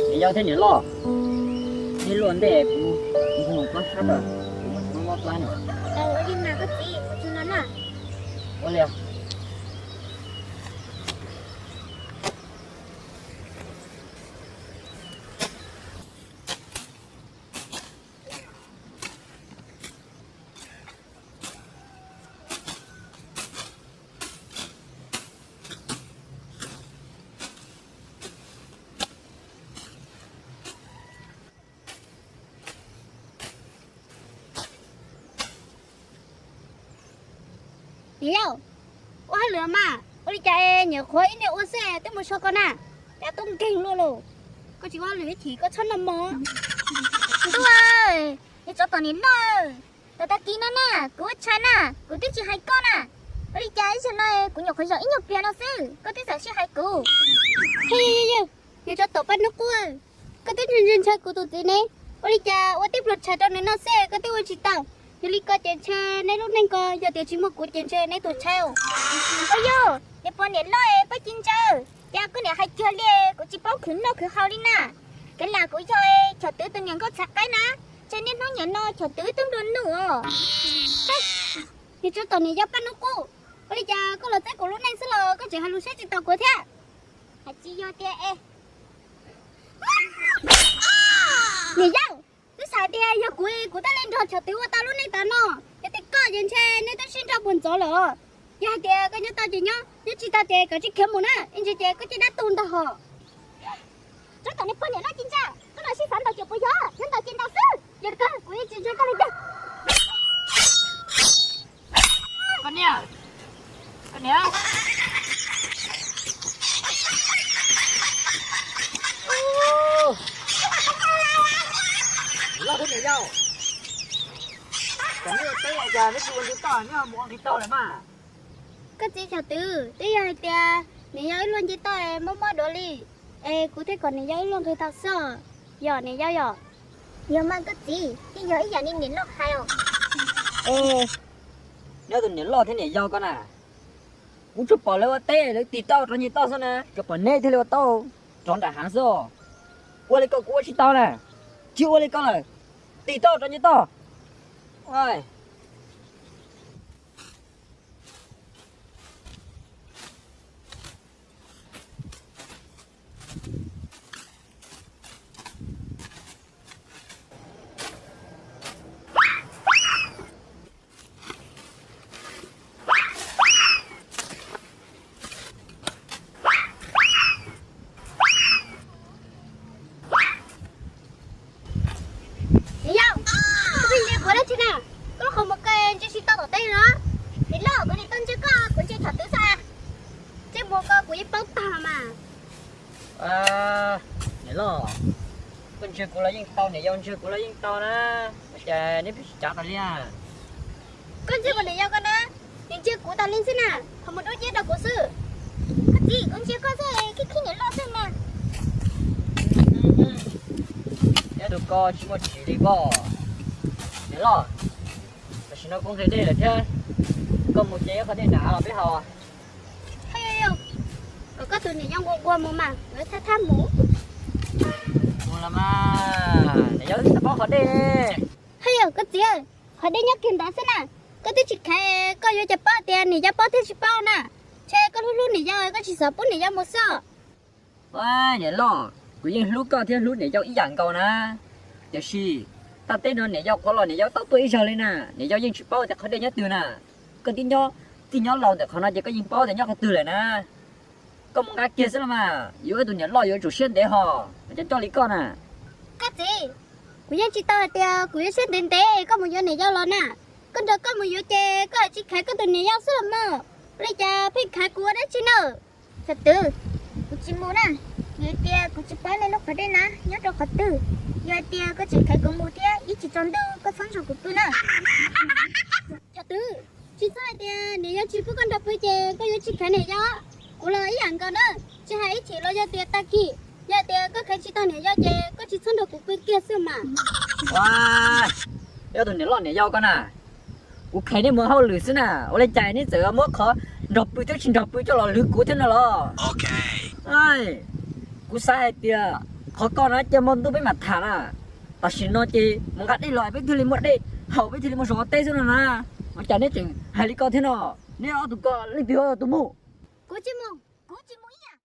Niam yau thiab niam loj, neb luaj ntej kuv mus plob sab, kuv muab plab no. Ua li. Niam yau, ua hauj lwm mas, ua li cas nyuam qhuav ib niag ua xwb twb mus so koj na, cas tub nkeeg luaj los. Koj tsis ua hauj lwm ib chim koj txhob noj mov. Tub, niam tsov tom niam loj, tag kis no na kuv ua tshais na, kuv twb tsis hais koj na. Ua li cas ib zaug no kuv nyuam qhuav zom ib nyuag pliag no xwb koj twb txawm sib hais kuv. Niam tsov tom paj hnub qub, koj twb ntshai ntshai kuv tus txiv ne, ua li cas ua tib pluag tshais rau nws noj xwb koj twb ua tsis tau. Yog li koj ces ntshe neb lub neej ko yog tias tsis muaj kuv ces ntshe neb tuag tshaib. Ua yog niam pog niam loj, pab ci ntsaw, cas koj niam hais kiag li, kuv tsis paub khwv noj khwv haus li na. Kev lam kuv yog Chov Twv tus niam nkauj txhav qaib na, ntshe niaj hnub niam no Chov Twv twb nplua nuj os. Niam tsov tom niam yau paj hnub qub, ua li cas koj los txeeb kuv lub neej xwb los koj tseem hais lus saib tsis taus kuv thiab. Hais tsis yog tias, niam yau, twb xav tias yog kuv, kuv thiaj li nrog Chov Twv ua tau lub neej tas no, yog tias koj ces ntshe neb twb sib nrauj puag ntxov lawm. Yog hais tias koj nyob tau ces nyob, nyob tsis tau ces koj cia li khiav mus na, ib ntsis ces koj caj dab tu ntag hos. Tsov tom niam pog niam loj ci ntsa, koj los sib xav ntau ces puas yog, yog ntau ces ntau xwb, yog kawg kuv yeej tsis ntshai koj li tiag. Koj niam, koj niam, loj thiab niam yau, kom neb ua teb ua cas neb tsis ua nce toj, neb ho mus ua nqi tau lawm mas. Koj txiv Chov Twv, twb yog hais tias niam yau ib luag nce toj mob mob duav li, es kuv thiaj kom niam yau ib luag nqi tau xwb. Yog niam yau yom? Yog mas koj txiv, yeej yog ib yam li niam loj hais os. Neb tus niam loj thiab niam yau ko na, kuv tsuas pom lawv ua teb lawv tig tauj rov nce toj xwb na, tsuas pom neb thiaj li ua tauj rov nram hav xwb. Ua li ko kuv ua tsis tau na, tsis ua li ko lawm, tig tauj rov nce toj. Niam yau, koj pheej ntsia kuv dab tsi na? Koj lub qhov muag ko ntsia tsis tau tom teb los? Niam loj, kuv niam tau ntsia koj, kuv ntsia Chov Twv xwb. Ntsej muag ko kuv yeej paub tag mas. Niam loj, koj ntsia kuv los yeej tau, niam yau ntsia kuv los yeej tau na, ua cas neb pheej tsis cav tas li? Koj ntsia kuv niam yau ko na, nws ntsia kuv tas li xwb na, qhov muag dub nciab rau kuv xwb. Koj txiv, kuv ntsia koj xwb, khib khib niam loj xwb na. Nyob tus ko tsis muaj tsim li koj. Niam loj, tam sim no kuv nqhis dej lawm thiab, koj mus ces ib qho dej nram hav los peb haus. Kom koj tus niam yau nquag nquag mus mas kuv thab thab mus. Mus los mas, niam yau twb tsis paub qhov dej. Haj yam koj txiv, qhov dej nyob kiag ntawd xwb na, koj twb tsis khaiv, koj yuav cas paub tias niam yau paub thiab tsis paub na? Ntshe koj hlub hlub niam yau koj tsis xav pub niam yau mus xwb. Niam loj, kuv yeej hlub koj thiab hlub niam yau ib yam nkaus na, tiam sis taj teb no niam yau qhuav los niam yau tau tuaj ib zaug li na, niam yau yeej tsis paub tias qhov dej nyob twg na. Koj twb nyob, txij nyob laus ntawm qhov no ces koj yeej paub tias nyob qhov twg lawm na. Koj mus nqa kiag xwb los mas, yuav ib tus niam loj yuav tsum siab ntev hos, cov coj li koj na. Koj txiv, kuv yeej tsis tau hais tias kuv yuav siab ntev ntev koj mus yuav niam yau los na. Koj nrog koj mus yuav ces koj hais tsis khaiv koj tus niam yau xwb los mas, ua li cas pheej khaiv kuv ua dab tsi na? Xav twv, kuv tsis mus na. Yog hais tias kuv tsis paub nej lub qhov dej na nyob rau qhov twg, yog hais tias koj tseem khaiv kuv mus thiab ib chim tsaus ntuj koj txhob nrog kuv pw na. Xav twv, tsis txhob hais tias niam yau tsis pub koj nrog pw ces koj yuav tsis khaiv niam yau. Kuv los ib yam nkaus na, tsis hais ib chim los yog tias tag kis, yog tias koj khaiv tsis tau niam yau ces koj tsis txhob nrog kuv pw kiag xwb mas. Ua, yog tus niam loj niam yau ko na, kuv khaiv nej mus hauj lwm xwb na, ua li cas nej txawm muab qhov nrog pw thiab tsis nrog pw coj los lwv kuv thiab no los? Kuv xav hais tias qhov ko na cia hmo ntuj peb mam tham na. Tam sim no ces mus nqa dej los peb thiaj li muaj dej haus, peb thiaj li muaj zog teb xwb no na. Ua cas neb tseem hais li ko thiab no? Neb ob tug ko leej twg yog tus mus? Kuv tsis mus, kuv tsis